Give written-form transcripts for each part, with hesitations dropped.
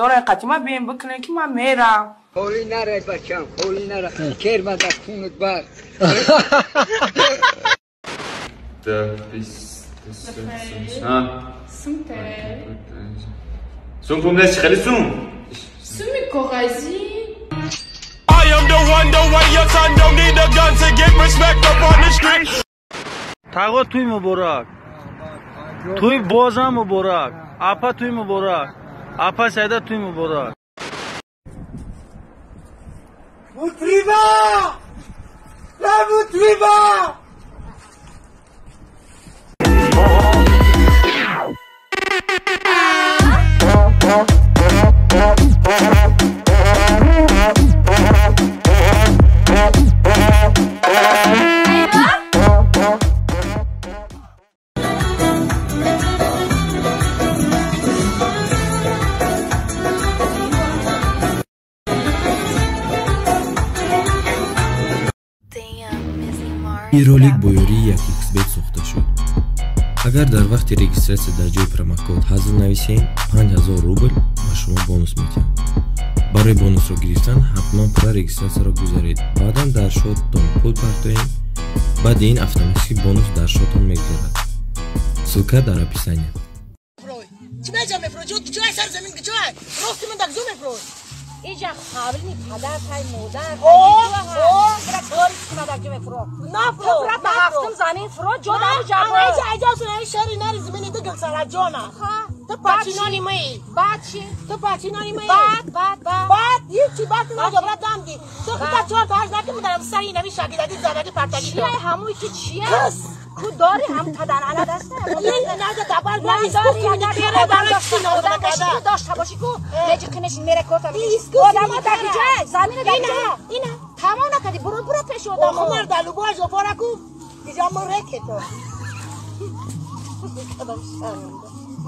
داره قطیمه بیم بکنه که من میرم. خولی نره بچم، خولی نره. کرمه در خونت بر. ده بیست سوم پوملش خیلی سوم سومی کاغذی. I am the one, the way your son don't need a gun to get respect up on the street. تقا توی مبارک، توی بازم مبارک، اپا توی مبارک، اپا سیده توی مبارک. مطربا لا مطربا. Ин ролик бо ёрии 1xBet сохта шуд. Агар дар вақти регистратсия дар ҷои промокод ҳазл нависем, 5000 рубл ба шумо бонус медиҳам. Барои бонусро гирифтан ҳатман пурра регистратсияро гузаред. Баъдан дар шоттон пул партоем. Баъди ин автоматически бонус дар шоттон мегузарад. Ссылка дар описания. Иҷа қавлини падар тай модар. Нафро замин фро ҷо дару ҷабо. Айҷа айҷа сунаи шари нари замини дигил сара ҷона. Ту пачинони май. Баъд чи? Ту пачинони май. Баъд баъд баъд. Баъд ҳичи баъд на ҷобра дамди. Ту хута чор та ҳашт наки мударам сари нави шагидади задаги партаги. Чия ҳамуи ки чия? Кис. Ку дори ҳам таданала даста. Наза табал дошта боши ку ҳеҷ қинеш мере корта. Одамо дар куҷа? Замина дар куҷа? Ина. Тамом накарди. Буро буро пеш одамо. Охмар далубо жофора ку. Иҷа мо рекето.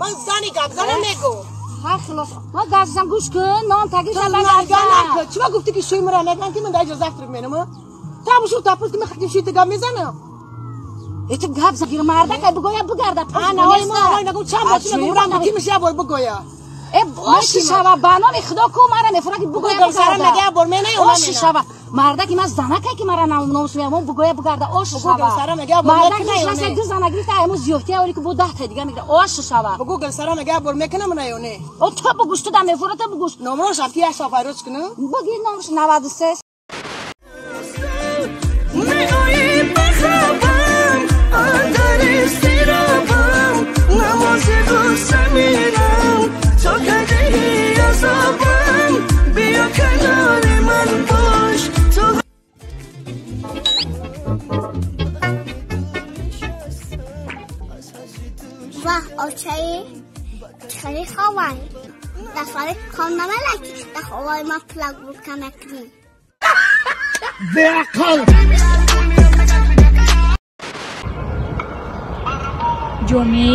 Ман зани гап занам мегу. Ҳа хилос. Ма гап зан гӯш кун, ном тагиша ба гап. Чима гуфти ки шӯй мара наган ки ман дар иҷа завтрак менам? Та бушу тапус ки ман хатим шӯй гап мезанам. Эти гап за мардак ай бугоя бугарда. Ана ой ма ой нагу чанд боши нагу рам тимиш я бор бугоя. Э оши шава ба номи Худо ку мара мефура ки бугоя бугарда. Мага бор мене оши шава. Мардаки ма занакай ки мара номус меамон бугоя бугарда оши шава. Бугол сара мага бор мекна. Мардак ду зана гирифта айму зиёфти ори ки бу 10 та дига мегира оши шава. Бугол сара мага бор мекна мана ёне. О то бугуш ту да мефура то бугуш. Номрош афти аша файроч куну. Буги номрош 93. واه آچه خیلی خوابی در سال خواب نملکی در خوابای ما پلاگ بود کمکری بیعقل. ҷомӣ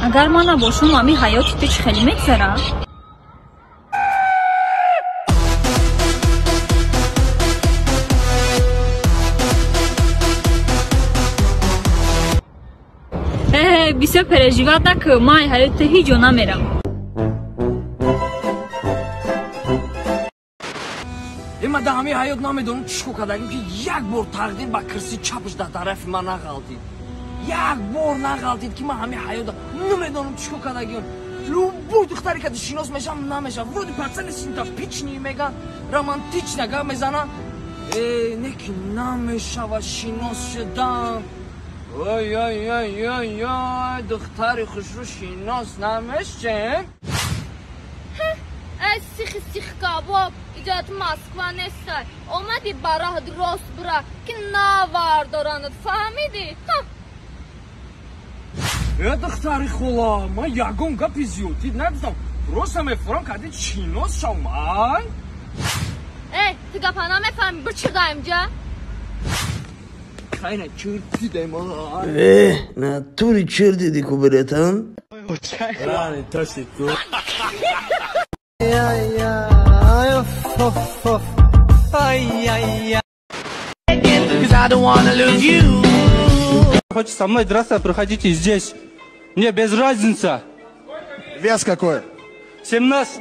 агар ман набошам ами ҳаёти ту чӣ хеле мегзара? Бисёр переживат накун, ман ҳаёти ту ҳеҷ ҷо намерам. Ман дар ҳамаи ҳаёт намедонам чӣ кор кардагим ки як бор тақдир ба кирси чапаш дар тарафи ман нағалтид. Як бор нағалтид ки ман ҳамаи ҳаёт намедонам чӣ кор кардагим. Любой духтаре ки шинос мешавам намешавам. Вроде пацани симпатичный меган, романтично гап мезанам. Не ки намешава шинос шудан. Ой ой ой ой ой, духтари хушрӯ шинос намешем. Эй сихи сих кабоб, иҷоят Москва нестай. Омади ба роҳат рост бура, ки навардоранад, фаҳмидӣ? Э, духтари хола, ман ягон гапи зиёдӣ нагуфтам. Просто мефурам кади чинос шавам, ай? Эй, ту гапа намефаҳмӣ, бичирда инҷа. Хайна чир дидем, ай. Э, натури чир диди ку, братан. Рани таши ку. Хочет со мной драться, проходите здесь. Мне без разницы. Вес какой? 17.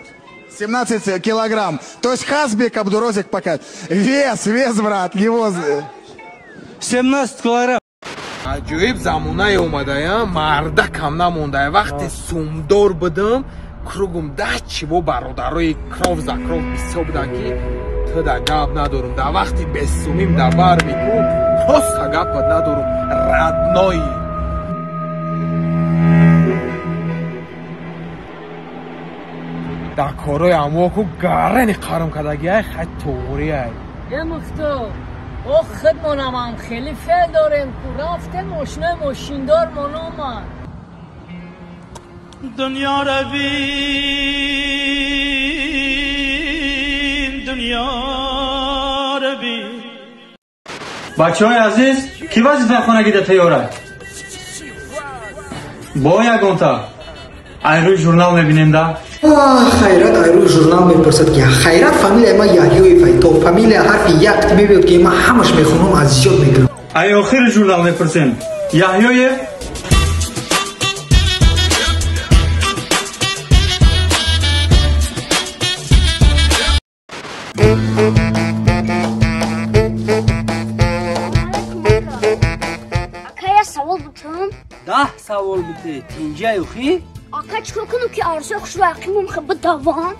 17 килограмм. То есть Хасбек Абдурозик пока. Вес, вес, брат, его... 17 килограмм. Аҷоиб замонае омадаям, мардакам намондая. Вақте сумдор будам, кругум да чиво бародарои кров за кров бисёр буданд, ки ту да гап надорум. Дар вақти бесумим дар бар мику, просто гапат надорум, родной. Дар корои амвоку гарани қарм кардагиай, хай тоғриай. Е мухто, о худмонам хеле феъл дорем ку, рафтем мошинаи мошиндор мон омад. Дунё равин, дунё равин. Бачаҳои азиз, кӣ вазифаи хонагида тайёра? Бо ягонта айрӯи журнал мебинем да? Хайрат айрӯи журнал мепурсад, ки Хайрат, фамилияи ман Яҳёев, то фамилия ҳарфи як мебиёд, ки ман ҳамаш мехонам, аз зиёд мекунам. Ай охири журнал мепурсем. Яҳёев. Ака, я савол бутам? 10 савол бите, тинҷаю хи? Ака, чикор кунам, ки арзои хушрӯ ақимам хиба давам?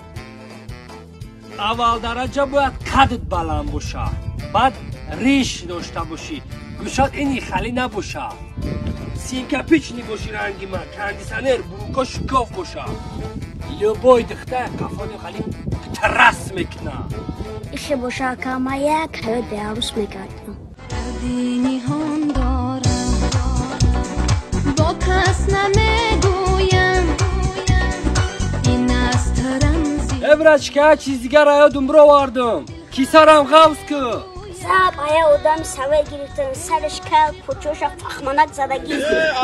Аввал дараҷа бояд қадат баланд боша, баъд риш дошта бошӣ, гӯшат ини хали набоша, синкапични боши, ранги ман, кондиционер, буруко шукоф боша. Любой духтар қафони хали трас мекуна. Ихе боша, ака, ман як ҳаёт беарӯс мегардам. Ниҳон дорам, бо кас намегӯям, ин аст рамзи. Э, брачка, чиз дигар аёдум бировардум, кисарам ғавз ку. Заб ая одам савел гирифтан, сараш кал, пучоша фахманак задагӣ.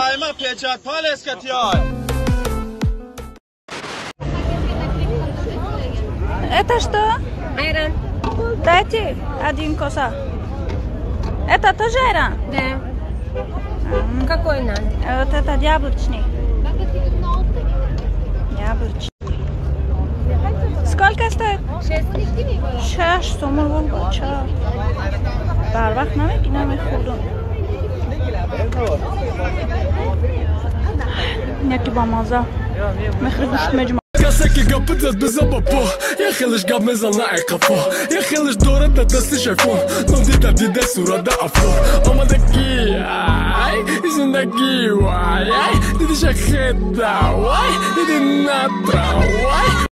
Айма печат палескатиай. Это что? Айран. Дайте один коса. Это тоже айран? Да. Какой надо? Вот это яблочный. Яблочный. Сколько стоит? 6 сомон. Бача. Бар вақт намегинам, мехӯрдум. Яки бамаза. Мехри гӯшт меҷма. Касе ки гапитат биза ба по, я хелеш гап мезана ай қафо, я хелеш дорад да дасти шайфон, но дида дида сурада афор омадаги, ай зиндагӣ, вай, ай диди шахеда, вай диди натра, вай.